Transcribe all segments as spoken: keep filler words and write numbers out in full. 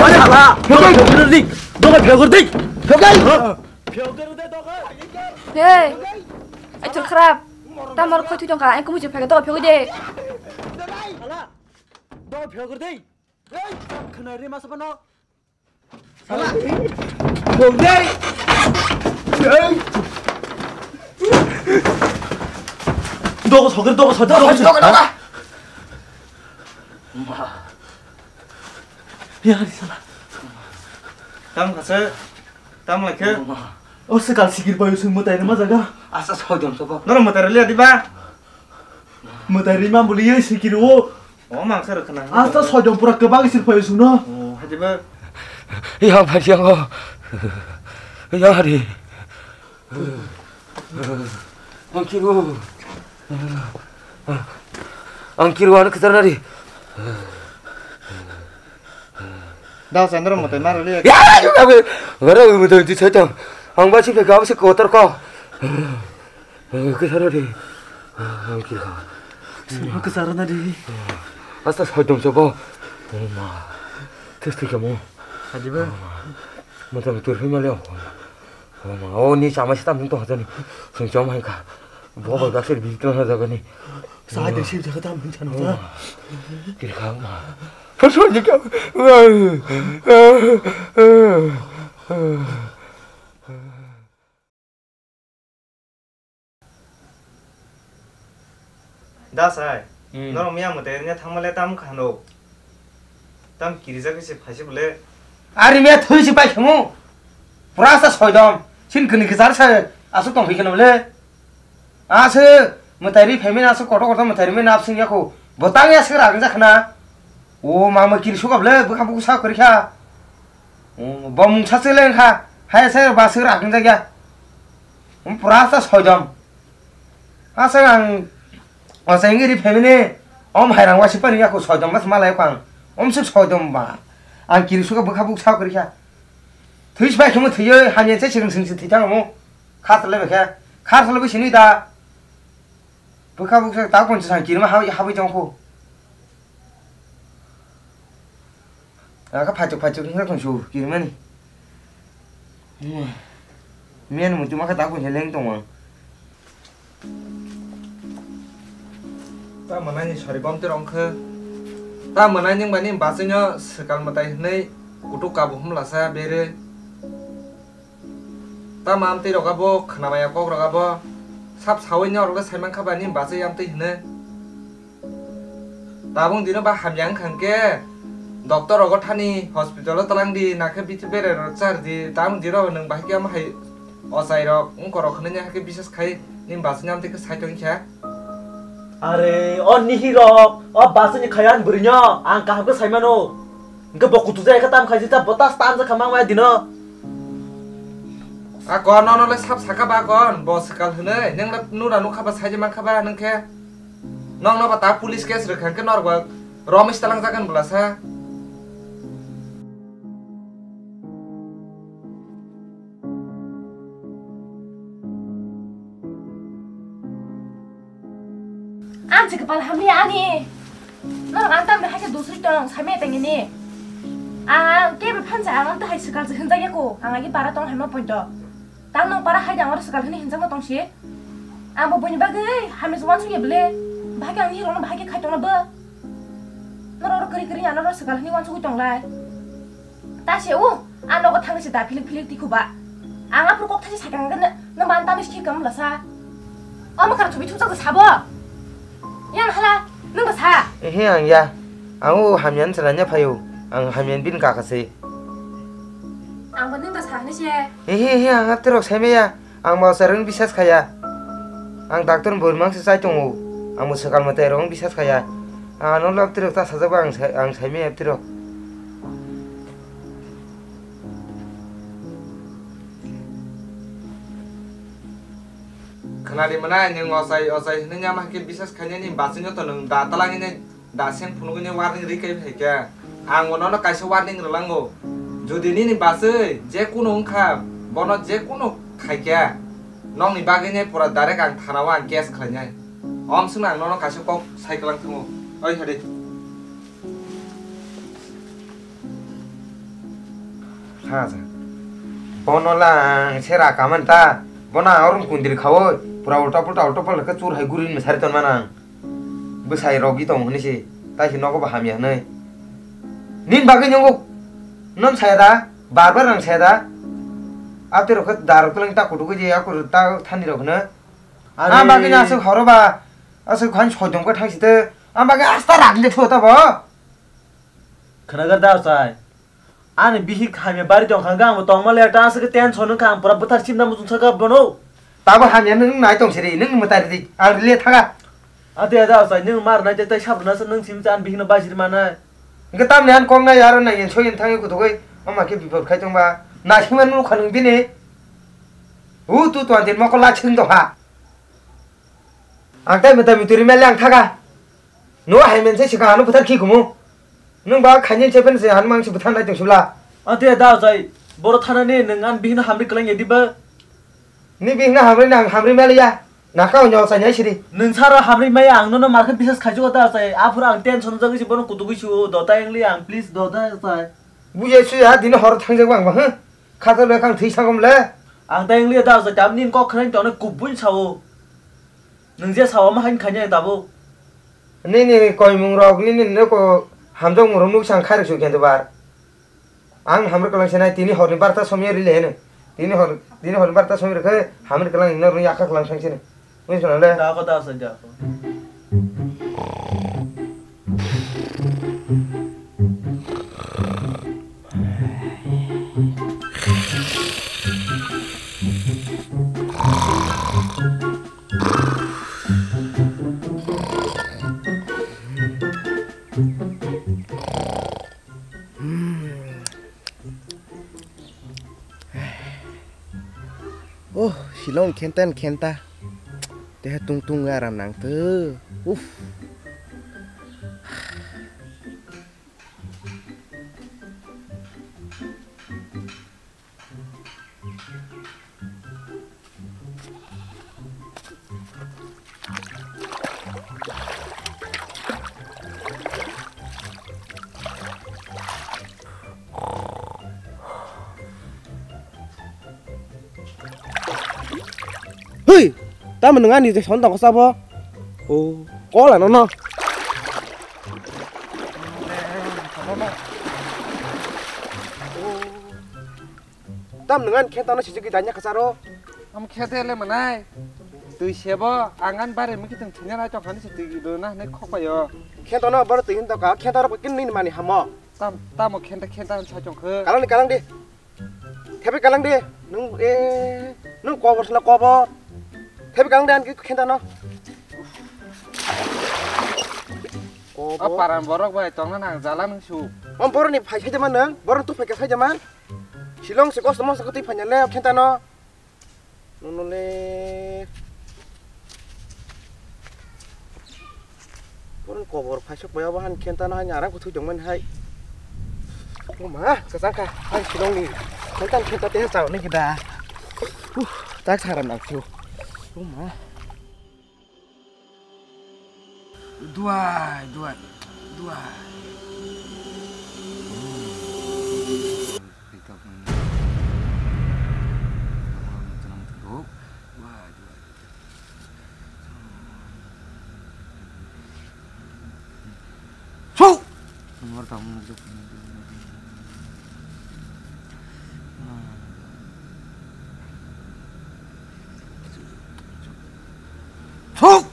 Wale hala. Phiyogwi phiyogwi di. Doga phiyogwi di. Phiyogwi. Phiyogwi di doga. Hey. Ai chwla kharap. Tamar khoi thui tongkha, ai kumui chwng phaiga doga phiyogwi de. Hala. Doga phiyogwi di. Hey. Khna ri masa pano. Hala. Phiyogwi di. Hey. Doga sogri, doga sogri, doga sogri. Doga, doga. Ya, di sana. Tam khasa, tam lakhe. O swkal sikir payo sung mwtai rima jaga. Asa soi dom sobo. Noro mwtai rili adi ba? Mwtai rima buli ye sikir o. O mangsa rwkhana. Asa soi dom pura kwbang sir payo sung no. O, hadi ba. Ya, phai yang o. Ya, hari. Ang kiro. Ang kiro ano kwchar nari. Dao sandro mo te maro le. Ya, ya, ya, ya. Gara mo te di chai tang. Ang ba si pe ga si kotor ko. Kwchar nari. Ang kiro. Ang kwchar nari. Asta soi dom sobo. Ma. Tes tu kamu. Hadi ba. Mo te tur hi ma le. O ma, o ni chama sita mung tong hajani. Sung chom hai kha. Bo bo dak sir bi tong hajani. Sa de sir jaga tam hin chano sa. Kir kha ma. Phar so ni ka. Da sai, hmm. Norok miya mwtai rwnya thangma le tam kha hano. Tam kirijak se phaisi bole. Ari miya thwi si pai khamu. Pura sa soidom. Sin kini kijar sa asuk tong phikeno bole. Ase mwtai ri phaimani asuk kotor kotor mwtai ri mani nap sing yako. Botang ya se rang jak khna. O mama kiri suka bole bwkha buku sa kori kha. O bo mungsa se leng kha. Hai se ba se rang jak ya. Pura sa soidom. Asa ang, asa ingri family, om hairang wasi pani aku soidom mas malai kang, om sik soidom ba, ang kiri suka bwkha buk sa kori kha, thwi bai khamu thwi, hamya se sing sing thwi tang mo, kha tole bekha, kha tole bi sini da, bwkha buk sa ta kon sa kiri ma hawi hawi jong ko. Aka phaichuk phaichuk wngkha tong su kirimani. Men muitu ma kha dak buini leng tongo. Ta mwnai ni sari bom te rong khe. Ta mwnai ning bani bachai no swkang mwtai hwnwi kutuk kabu hum lasa bere. Ta mam tei rok abo khwnamaya kok rok abo sap sawi norok le sai mankha bani bachai yam tei hwnwi. Tabung dino ba hamya wngkha hwnkhe doctor rogo thani hospital o twlang di, nakhe bithi berai rok char di, tabung dino nwng bahai khe omo hai ochai rok wngkor rok hwnwi hakhe bises khai nini bachai nam tei khe sai tong kha. Are o nihi rok o bachai ni khaya bwrwi no ang kaham khe sai mano. Hwnkhe bo kutuk jaya khe tam khaisi ta bo tas tan jakha mang maya dino. A kon nono le sap saka ba kon bo swkal hwnwi nang le nura nukha ba saija mankha ba nang khe. Nokno ba ta police case rwkha hwnkhe norok ba rom is talang jagan bwlasa. Ang se kwpal hamya ani. Norok ang tamni hai khe dusri tong samya tengini. Ang kebo phansa ang tei hai swkal se hwnjakya ko. Ang agi para tong hai ma poito. Tang nong para hai dang oro swkal hwnwi hwnjakma tong si. Ang bo buini bagwi hamya se wansukya bwle. Bahai khe ang nini rokno bahai khe khai tongna bo. Norok oro kwrwi kwrwi ano oro swkal hwnwi wansugwi tong lai. Ta se o, a nogo thangwi se da philik philik tikhu ba. Ang aphuru kok thaisi sakang hwnkhe nw-, nwng ba ang tamni se khirkam bwlasa. O mwkhang chubi thukjak sabo. Yang hala, nwng ba sa. Ehe, ang ya. Ang o hamya ni chwla nya phaio. Ang hamya ni bini kaka se. Ang bo nwng ba sa hwnwi se. Ehe, ehe, ang aterok sai maya. Ang bo chwrairokno bisas khaya. Ang doctor ni bwrwi mangsa chai tongo. Ang bo swkal mwtai rokno bisas khaya. Ang ano lab tirok ta sajak ba ang sai, ang sai maya tirok. Khwnadi mwnai nwng ochai ochai hwnwi yama khe bisas khainani bachwino to nwng da twlangwi nai. Da seng phunugwi ni warning rwi kai phaikha. Ang bo nono kaisa warning rwlango. Jodi nini bachwi je kunu wngkha, bono je kunu khaikha, nokni bagwi ni pura direct ang thana o ang case khlainai. Om swngno ang nono kaisa kok sai kwlang thango. Oi hadi. Acha. Bono lang sera kaman ta. Bona orum kundiri khawo. Pura ulta pulta ulta pulta ke chur hai gurin mesari ton manang. Bwsai rogi tong hwnwi se, tai se nogo bo hamya hwnwi. Nin bagwi nungo, non saya da, bar bar nang saya da. Atwi rok khe dar kwlwng ta kutugo je, aku ta thani rok hwno. Are. Ang bagwi aswk horo ba, aswk khan soidong khe thang site. Ang bagwi asta rak le tho ta bo. Khwnagar da sai. Ani bihik hamya bari tong kha, ang bo tongma le ta aswk tension wngkha, ang pura bwthar simna muchung saka bono. Tabo hamya nwng nai tong siri, nwng mwtai ridi, ang le thaga. Ate ada sai nwng mar nai te tai sab na sa nwng sim chan bihik no bajir manai. Nge tam ne an kong nai aro nai yen soyen thangi kutugoi, ama ke bipot khai tong ba. Na sima nu khanung bini. U tu tuan tin moko la ching do ha. Ang tai mata mituri mele ang thaga. No hai men se sikha anu putar khi kumu. Nung ba khaini che pen se anu mang si putar nai tong sibla. Ate da jai. Boro thana ni nung an bihino hamri klang ya diba. Ni bihino hamri nang hamri mele ya. Naka onyo sa nyai siri. Nung sara hamri maya ang nono market business khai jugo da jai. Aphur ang tension jagwi si bono kutugwi si o do ta engli ang please do da jai. Bujai suya dino hor thangjak bang bang. Khato le kang thwi sagom le. Ang ta engli da jai tam nin kok khnai tone kubun sao. Nung je sao ma hain khanya tabuk. Nini koimung rok nini noko hamjokmung rok nuk sang khairok su khe bar. Ang hamrok kalang senai tini horni barta somya rile hene. Tini hor tini horni barta somya rokhe hamrok kalang nor yakha kalang sang sene. Mui sona le. Da ko da sa ja ko. Oh, Shillong khenta khenta. Teha tung tung aram nang tu. Uff. Hei, tamo nwng ani je son tong sabo? O, kola nono. Tam nwngan khe tano sijigwi danya kacharo. Am khe de le manai. Twi sebo angan bare miki tong thina nai tong khani se twi do na ne khok payo. Khe tono bor twi hin to ka khe toro kin nin mani hamo. Tam tamo khe ta khe ta sa tong khe. Kalang di kalang di. Thebi kalang di. Nung e nung kobor sala kobor. Thebi kalang di an ki khe tano. Kobor. A paran borok bai tongna nang jala nung su. Om boroni phai sai jaman nung, boroni tu phai ka sai jaman. Shillong se kosto mosto kotwi phanya le khenta no. Nono le. Porong kobor phaisok bai obo han khenta no han arang kuthui dongmani hai. O ma, kwchang kha, hai Shillong ni. Khenta khenta te chao ni kida. Uh, tak saram nang chu. O ma. Duai, duai, duai. Duai, duai. Su! Thuk!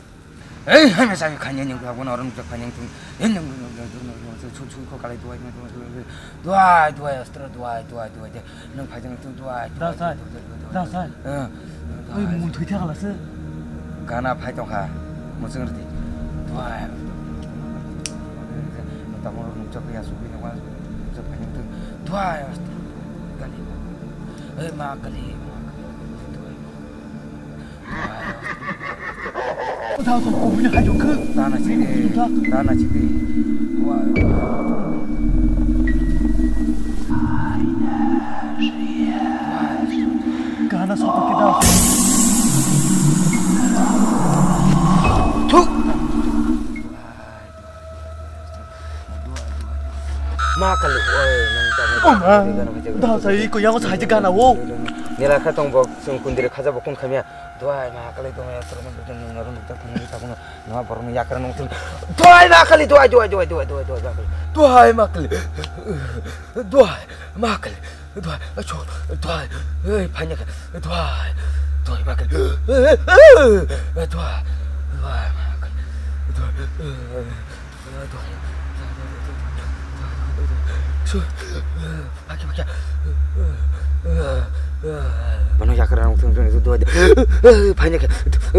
Ei, hai masa kanya nyung kha bono orang jak kanya nyung. Ei nyung nyung nyung nyung nyung nyung su su ko kalai duai nyung nyung nyung. Duai duai astra duai duai duai de. Nung phai jang tu duai. Da sai. Da sai. Eh. Oi mun thui thak la se. Gana phai tong kha. Mo jeng rdi. Duai. Tamo nung jak ya su ni wa. Jak kanya tu. Duai astra. Kali. Eh ma kali. Ma kali. Duai. Dana chidi, dana chidi. Gana sopak kita. Thuk. Ma kali, oi, nang ta. Oh, ma. Da, sai ko yang sai gana wo. Nila kha tong bo, sung kundiri khaja bo kun khamya. Duai ma kali tong ya, tong nang nang nang ta kun ta kun. Na borok ni yakra nung tun. Duai ma kali, duai, duai, duai, duai, duai, duai ma kali. Duai ma kali. Duai, acho, duai. Ei, phanya kali. Duai. Duai ma kali. Duai. Duai ma kali. Duai. Bono yakra nung thung thung dua dua. Phanya khe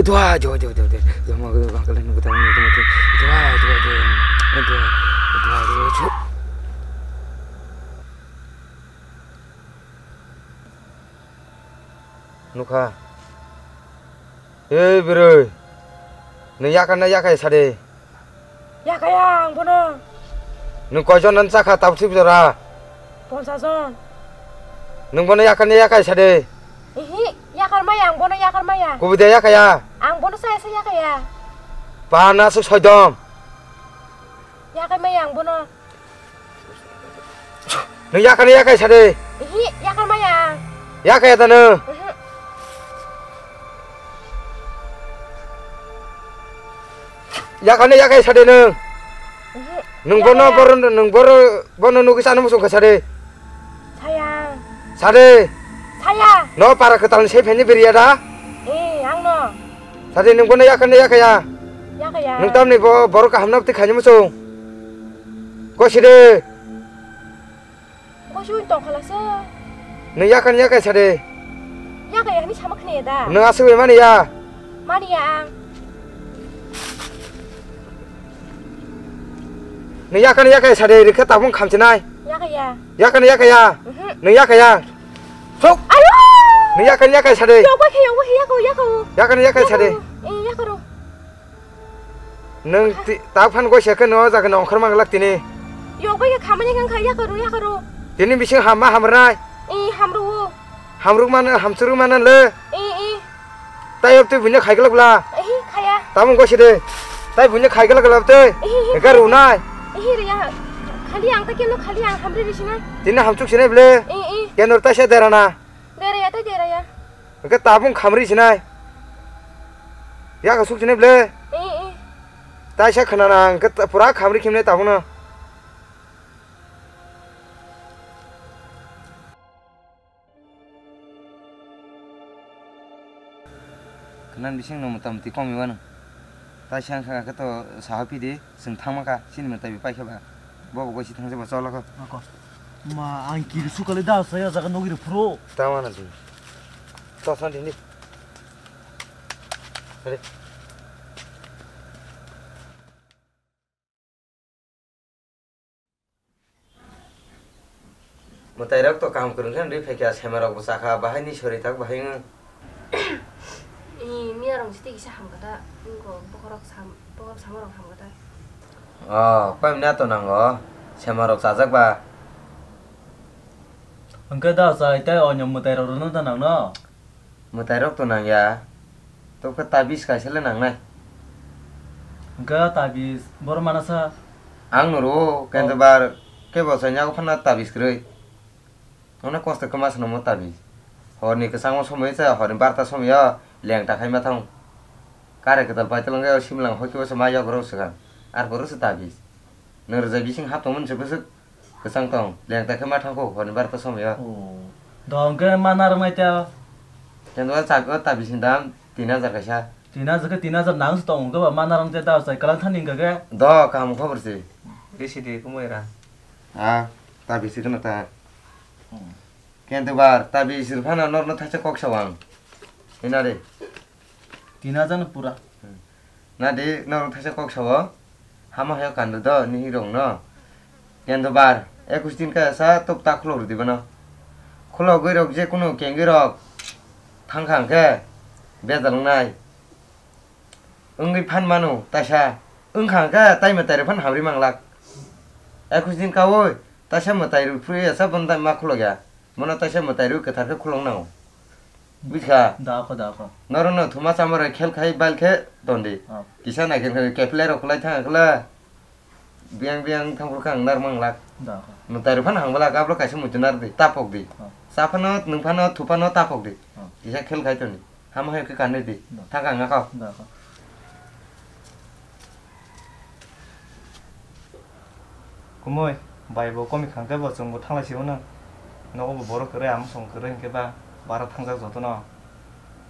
dua dua dua dua dua. Yang mau bangkal nung thung thung dua dua dua. Dua dua dua. Nukha. Ei bwrwi. Nung yakar na yakai sadi. Yakaya ang bono. Nung koijon nan chakha tabuk sibjora? Ponchas jon. Nung bono yakar na yakai sadi. Ihi, yakar maya ang bono yakar maya. Kubui de yakaya? Ang bono saya saya yakaya. Pana su soidom. Yakai maya ang bono. Nung yakar ni yakai sadi. Ihi, yakar maya. Yakaya ta nung. Ihi. Yakar ni yakai sadi nung. Ihi. Nung bono yakaya. Boro nung boro bono nugwi sana musung kha sadi. Saya. Sadi. Saya. No para kwtal ni sai pheni biriya da. Eh, ang no. Sadi nung bono yakar ni yakaya. Yakaya. Nung tamni bo borok kaham no twi khaini musung. Ko sidi. Ko sui tong khala se. Nung yakar ni yakai sadi. Yakaya ni sama khne da. Nung asuk mani ya. Mani ya ang. Nung yakar ni yakai sadi rikha tabung khamchinai. Yakaya. Yakar ni yakaya. Mhm. Nung yakaya. Sok. Ayo. Nung yakar ni yakai sadi. Yok bai khe yok bai khe yakau yakau. Yakar ni yakai sadi. Eh yakaro. Nung ti-, ta phan goi se khe no jaga no ongkhor mang lak tini. Yok bai khe khamani kang kha yakaro yakaro. Tini bising hamma hamrnai. Eh hamru. Hamruk mana hamchuruk mana le. Eh eh. Tai ob twi bunya khai glak bla. Eh khaya. Tamung goi se de. Tai bunya khai glak glak tei. Eh eh. Ega runai. Eh riya. Khali ang ta keno khali ang hamri risinai. Tini hamchuk sinai ble. Eh eh. Kenor ta se derana. Deraya ta deraya. Ega tabung khamri sinai. Ya ka suk sinai ble. Eh eh. Tai sa khana na ang ke pura khamri khimne tabung na. Khna bising no mota moti kom iwano. Tai sang kha khe to saha pidi, chwng thangma kha, chini mota bi paikha ba. Bo bo gosi thangsa ba cholo kho. Ako. Ma, ang kiri sukali da saya jaga nogi ri phuro. Tama na di. To san di ni. Re. Mwtairok to kam kwrwng khe wngwi phaikha, saimarok bo chakha, bahai ni sori tak bahai wng. Ee, miyarok jiti kisa hamkha da, wngkho bokhorok sam-, bokhorok samarok hamkha da. O, koi manya to nango, saimarok chajak ba. Hwnkhe da chai tei onyo mwtairok rwno da nangno? Mwtairok to nangya. Tokhe tabis kaisa le nangnai. Hwnkhe tabis boro manasa? Ang no rwo, oh. Kendo bar kebo chainyago phano tabis kwrwi. Ono kosto khe ma swnamo tabis. Horni kwchangma somoi cha, horni barta somoio lengta khai ma thang. Kare kwtal paitwlangkhe simlang hoi khe bwsa ma yogrok swkang. Arpore se tabis. Nwng rwjak bising hap tongmani se bwswk. Kwchang tong, lengta khe ma thangkho, horni barta somoio. Oh. Do hwnkhe ma narwknai tei? Kendo o chak-, o tabisni dam tin hajar kaisa. Tin hajar khe tin hajar nang se tong hwnkhe ba ma narwk tei da chai kwlang thani hwnkha khe? Do, kaham khobor se. Bisi de kumui ra. Ah, tabis se kheno ta. Hmm. Kendo bar, tabis rw phano norno thaisa kok sao ang. Hina de. Tin hajar no pura. Hmm. Na di, norok thaisa kok sao. Hama hayo kando do, nihik rok no. Kendo bar, ekus din ka sa tok ta khulok rw di bono. Khulogwi rok je kunu kengwi rok thang kha hwnkhe bejal wngnai. Wngwi phan mano, taisa wngkha hwnkhe tai mwtai rok phano hamri manglak. Ekus din kaui taisa mwtai rw phuru ya sa bono ma khulok ya. Bono taisa mwtai rw kwthar khe khulok nango. Buikha? Da kho, da kho. Norokno thuma chamarok khel khai bal khe tondi. Oh. Kisa nai khe kepler rok kwlai thang kla. Biyang biyang thangphuru kha ang nar manglak. Da. Nwng tari phano hang balak, ablo kaisa muitu nar di, tapok di. Ha. Cha phano, nwng phano, thu phano tapok di. Ha. Kisa khel khai toni. Hama hai khe kanwi di. Da. Thang kha ang kha. Da. Kumui, bai bo komi khang khe bo chwng bo thanglai si hwnwi. Nogo bo borok kwrwi, amosong kwrwi hinkhe ba bara thangjak jotono.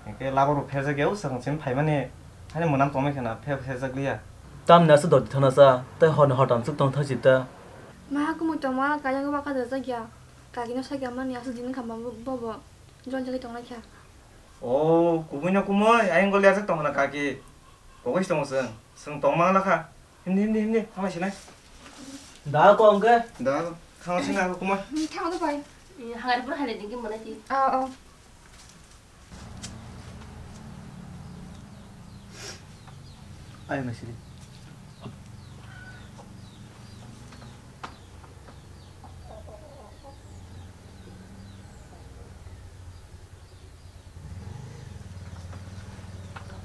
Hinkhe labar bo pherjak ya, o swkang chini phaimani. Hani mwnam tongmai kheno phe-, pherjak liya. Tamni aswk doti thana cha, tei horni hortam swk tong thang sita. Ma, kumui tongma kaya khe baka dajak ya. Kagino sakya mani aswk din kha ma bo, bo, bo. Jol jagwi tong lai kha. O, kumui no kumui, ayang gol yajak tong hana kaki. Pogoi tong sung, sung tong mang la kha. Hindi, hindi, hindi, thang lai sinai. Da ko angke? Da, thang lai sinai kumui. Ni thang do pai. Hangar pura hale dingki mana ti. Ah, oh. Ayo, Mesiri.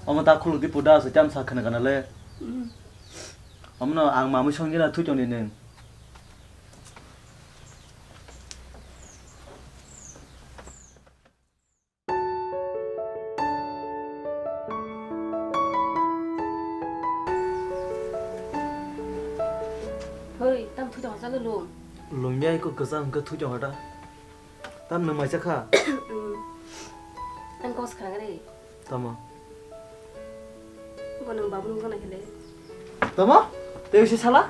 Omo ta khuluk di puda se cham sa khana kana le. Mm. Omo no ang mamui song gina thui tong ni neng. Hoi, tam thui tong chalo lum. Lumya iko kwchang hwnkhe thui tong ta. Tam nwng mai cha kha. Hmm. Tam kos khang re. Tamo. Bo nwng babu nung jana khele. Tamo? Tei se sala?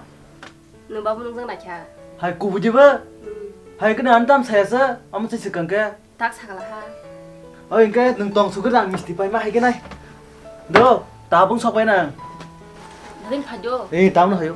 Nwng babu nung jana kha. Hai kubu jiba? Hmm. Hai kene antam saya sa, amo se sikang ke. Tak sakala ha. Oi, hingke nwng tong sugwi rang misti paima hai khe nai. Do, tabung sok pai nang. Daging phajo. Eh, tabung hayo.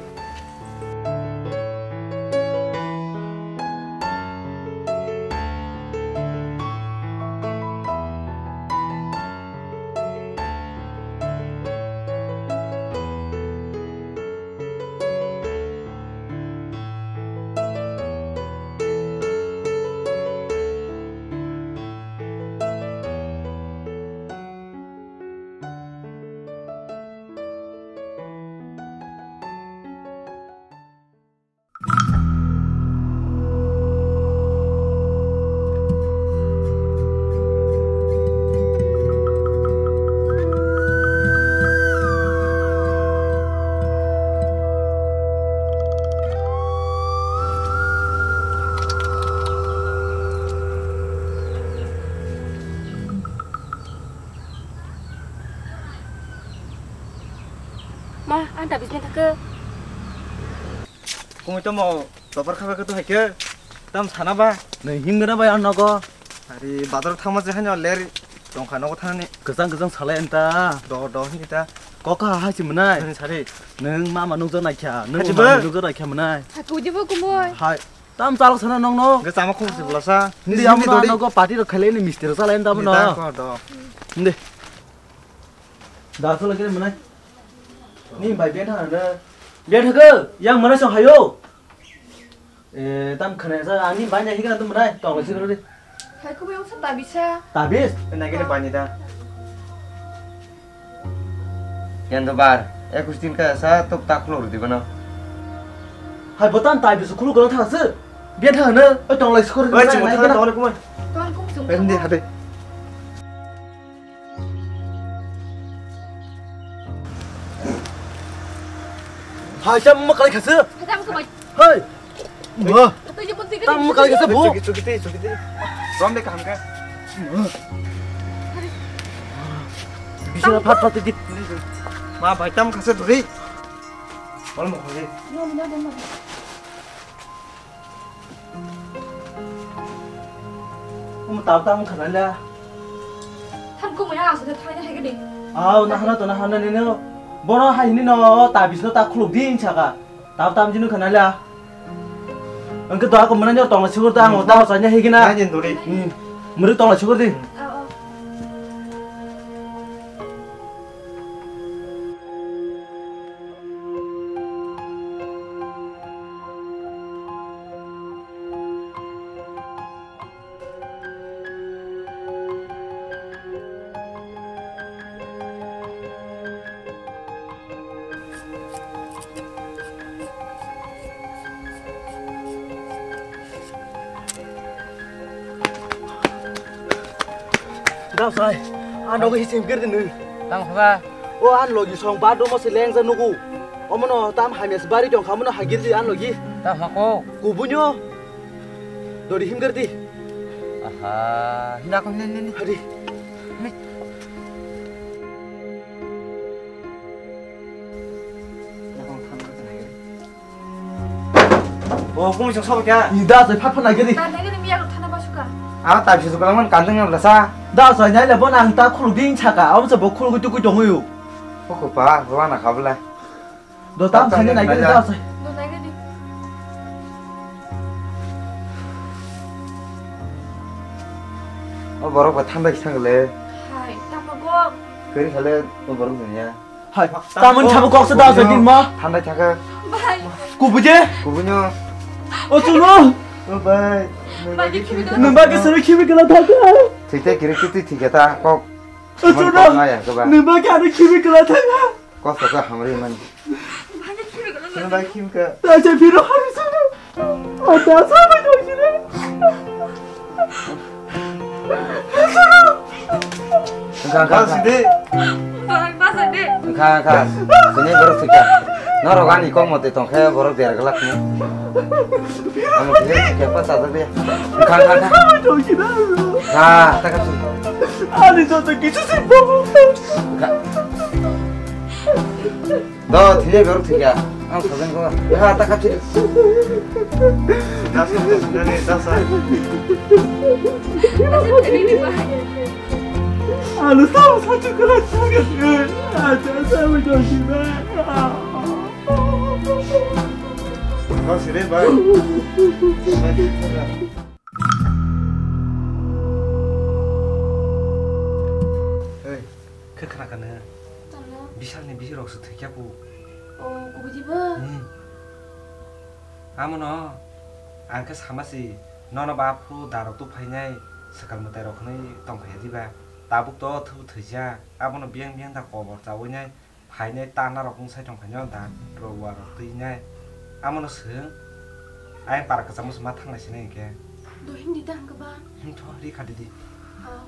Ma, ang da bising thangkhe. Kumui tomo topor kha khe tu hai khe. Tam sana ba. Nei himgra bai ang nogo. Ari bazar thangma je haino ler tongkha nogo thani. Kwchang kwchang salai anta. Do do hini ta. Kokha hai si mwnai. Ani sari. Nwng mama nukjak naikha. Nwng Hachi mama ba? Nukjak naikha mwnai. Haku jibo kumui. Hai. Tam chalok sana nongno. Ge chama khum si bulasa. Hindi Hindi amo dodi. Nogo party rok khailai ni misti rok chalai anta Hindi bono. Ta ko do. Hindi. Da solo kene mwnai. Ni bai biya thang na. Biya thang ko. Yang mana song hayo. Eh, tam khana sa ani bai na higana tum mwnai. Tong si ro de. Hai ko yang sa tabisa. Tabis. Na gede pani da. Yang dobar. Ekus din ka sa tok tak lo di bana. Hai botan tabis khulu gono thang se. Biya thang na. Oi tong lai skor. Oi chimo thang tong kumai. Tong kum sung. Pem di hade. Hai, tam ma kalai khase. Hai, tam ko bai. Hai. Ma. Tam ma kalai khase bo. Chukiti, chukiti, chukiti. Rom de kaham ka. Bisna phat phat di. Ma bai tam khase duri. Bol mo khase. No, no, no, no. Omo tab tam khana le. Tham ko maya asuk thai na hege de. Aw, na hana to, na hana ni no. Bono hai ni no, tabis no ta khuluk din saka. Tab tam jinu khana le. Angke to ako mana nyor tong la sigur ta, ang ta sa nya hege na. Nai din duri. Hmm. Muri tong la sigur di. Aw, aw. Tamo sai, ano ko hisim kir dinu. Tamo kha ba? O an logi song ba domo se leng ja nugu. Omono tam hamya se bari tong khamono hagir di an logi. Tamo ko? Kubunyo. Dori him kir di. Aha, hina ko ne ne ne. Hadi. Ne. O, kung sing sobo kya? Ni da sai phat phat nai gari. Ta nai gari miya thana basuka. Ah, ta bisu kalang man kandeng na belasa. Da sai nai le bon ang ta khuluk ding chaka. Abo se bo khuluk tu ku tong yo. Ko ko pa, wa na khabla. Do tam sai nai gari da sai. Do nai gari. O borok ba thandai sang le. Hai, tamo go. Kari khale o borok dunia. Hai, tamon thamo kok sa da sa din ma. Thandai thaka. Bai. Kubuje? Kubunyo. O chuno. O bai. Bai, di khibi kala. Nang ba ke sero khibi kala thaka. Thik thik kiri kiti thik ta kok. O chuno. Nang ba ke ani khibi kala thaka. Kok sa ka hamri man. Bai, di khibi kala. Nang bai khibi ka. Ta cha phiro hari chuno. Ada sama dong sini. Engkha, engkha, engkha. Sidi. Bang, basa de. Engkha, engkha. Sini borok sikha. Norok ani kok mote tongkhe borok der glak ni. Amo khe sikha pa sajak de. Engkha, engkha, engkha. Sama dong sini. Ha, ta kap sini. Ani joto kichu sih bobo. Engkha. Do, thile berok thikya. Ang saben ko. Ha, ta kap sini. Dasa, dasa, dasa. Alo, sama satu kena cakap. Ada sama dong sini. Kau sini, bye. Hei, khe khna kha nw? Tamo? Bisalni bihik rok se thwikya bu. O, kubui di bo? Hmm. Amono ang khe sama si, nono ba phuru darok tu phainai, swkang mwtai rok hwnwi tongphaiya diba? Tabuk to thwbu thwijak, abono biyang biyang da kobor chawi nai. Phainai tana rok wng sai tong phaino da, rogo rok twi nai. Amono swng, ayang para kwchangma se ma thanglai sinai hinkhe. Do hindi da hwnkhe ba? Himtho ri kha didi. Ah.